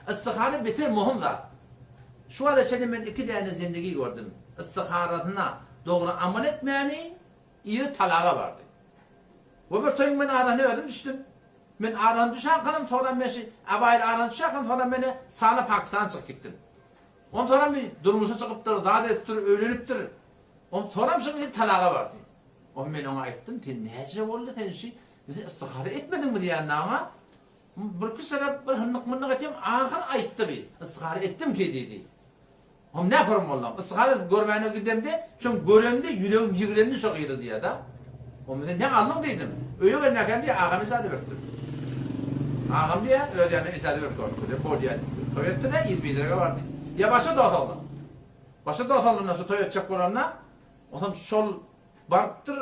Istihara beter möhüm zat. Şu wagta çenli men iki däne zindigi gördüm. Istiharasyna dogry amal etmäni yzy talaga bardy. We bir toýuň men arasyna özüm düşdüm. Men arasyna düşenkanem soňra men şu Abaýyl arasyna düşenkanem soňra mene Sala Pakistana çykyp gitdim. Ondan soňra bir durmuşa çykypdyr, zat edipdir, öýlenipdir. Ondan soňram şuň yzy talaga bardy. Ondan men oňa aýtdym, sen näce boldy sen şu sen istihara etmediňmi diýende aňa birki serep bir hynnyk-mynnyk etdim, ahyr aýtdy bi, istihara etdim ki diýdi. Hom näparum bollam, istihara edip görmäne gidemde, şoň göremde ýüregim ýigrendi şo gyzy diýýär-da. Hom sen ne aldyň diýdim. Öýe gelmäkäm diýýär, agam ijaza beripdir. Agam diýýär, öz ýanyna ijaza berip görüpdir. Bolýar diýip. Toý etdi-de, yz biderege bardy. Ýa başga dos oglan. Başga dos oglandan şu toý etjek bolanda, Onsoň şol barypdyr,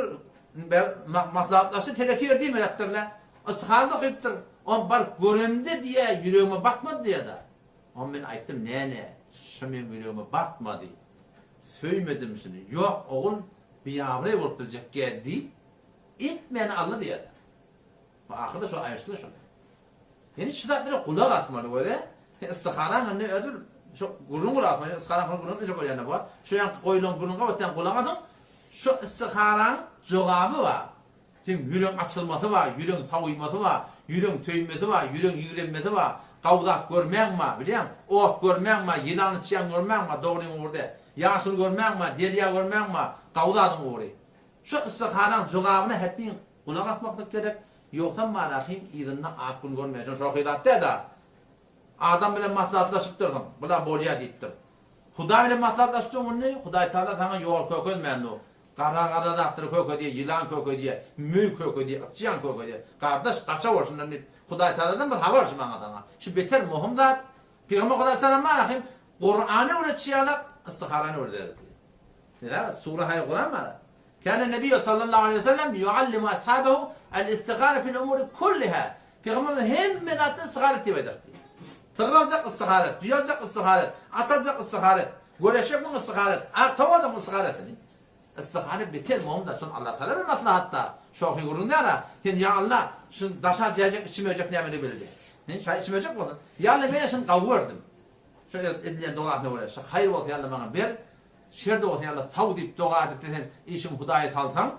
maslahatlaşdy, teleki ýer diýmedäpdirler. Istihara-da okypdyr. Oňa baryp göremde diýýär, ýüregime batmady diýýär-de. Oňa men aýtdym, Näne, şu meň ýüregime batmady. Söýmedim şuny. Ýok, ogul, biabraý bolup biljek gä diýip, etmäni aldy diýýär-de. Ahyrda şo aýryşdylar şol. Ýene şu zatlara gulak asmaly göze. Sen istiharaň indi özi şo gürrüň gulak asmaly. Istiharaň gürrüň etmejek bolýan bar. Şu ýanky goýulan gürrüň gabatdan gulak asyň. Şo istiharaň jogaby bar. Seň ýüregiň açylmasy bar, ýüregiň sawýmasy bar, ýüregiň söýmesi bar, ýüregiň ýigrenmesi bar. Gawy zat görmäň bar, bilýäň? Ot görmäň bar, ýylan içýan görmäň bar, dogryň ugry däl. Ýaşyl görmäň bar, derýa görmäň bar, gawy zadyň ugry. Şo istiharaň jogabyna hetmin Gulak asmaklyk gerek, ýogsam Malahym yzynda ak gün görmeýär. Şo şohy zat däl-ä. Adam bilen maslahatlaşypdyrsyň, bula bolýa diýipdir. Hudaý bilen maslahatlaşdyň indi, Hudaý Tagala saňa ýol kökezmändir. Gara-gara zatlary kökezýär, ýylan kökezýär, möý kökezýär, ykjyýan kökezýär. Gardaş, gaça bol şundan diýip, Hudaý Tagaladan bir habar şu maňa saňa. Şu beter möhüm zat. Pygamber Hudaý salam Malahym Kurany öwretişi ýalak, istiharany öwrederdi. Nirä? Sura haý Kuran bar. Kâne Nebiýu sallallahu aleýhi we sellem ýuallimu ashabehu el-istihara fil umuri kulliha. Pygamberimiz hemme zatda istihara et diýip aýdardy. Sygyr aljak istihara et, düýe aljak istihara et, at aljak istihara et, göreşjekmiň istihara et, agtaw aljakmyň istihara et. Istihara beter möhüm zat. Şony Allah Tagala bir maslahatda şohy gürrüň däl-a. Sen ýa Allah şuny daşa jäjek içim öjek nämedigi belli däl. Sen şaý içim öjek bolsun. Ýa Allah men-ä şuny gawy gördüm. Şu edilýän dogasyna görä şu haýyr bolsa ýa Allah maňa ber. Şerde bolsa ýa-da saw diýip doga edipde sen işiňi Hudaýa salsaň,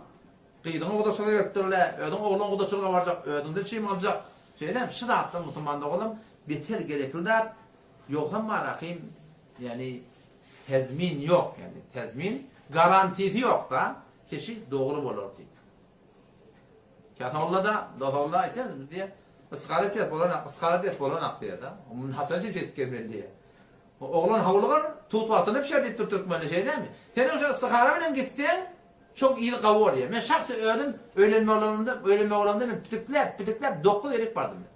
gyzyňy gudaçylyga gelipdirle, özüň ogluň gudaçylyga barjak, özüňden çym aljak. Şeýdem şu zatlar musulman doganlarym beter gerekli zat, ýogsam barahym ýani tezmin ýok ýani tezmin garantisi ýokda keşi dogry bolar diýip. Käsoňunda-da dosoňunda aýtýar diýýär, ysgar etýär bolanak, ysgar edýär bolanak diýýär-de. Muny haçan şeýdip gelmeli diýýär. Oglan howlugar, tut wagtynda bişer diýipdir türkmende, şeý dälmi? Seniň şo ystihara bilen gitseň, şoň yzy gawy bolýar. Men şahsy özüm öýlenme bolanymda, öýlenme bolamda men pitikläp, pitikläp dokuz gezek bardym men.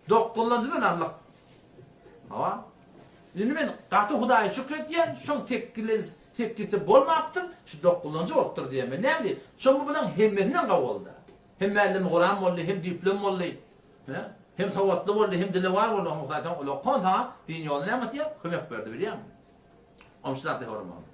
Dokuzlanjydan aldyk. Hawa. Indi men gaty Hudaýa şükür etýän, şoň tekgili, tekgisi bolmapdyr, şu dokuzlanjy bolupdyr diýýän men. Näme diýip? Şoň bu bilen hemmesinden gawy boldy. Hem mälim guram boldy, hem düýplem boldy. He? Hem sowatly boldy, hem dilewar boldy. Hudaý saňa ullakan saňa din ýolunda näme etýär? Kömek berdi, bilýäňmi? Onuň üçin zat soramagyn.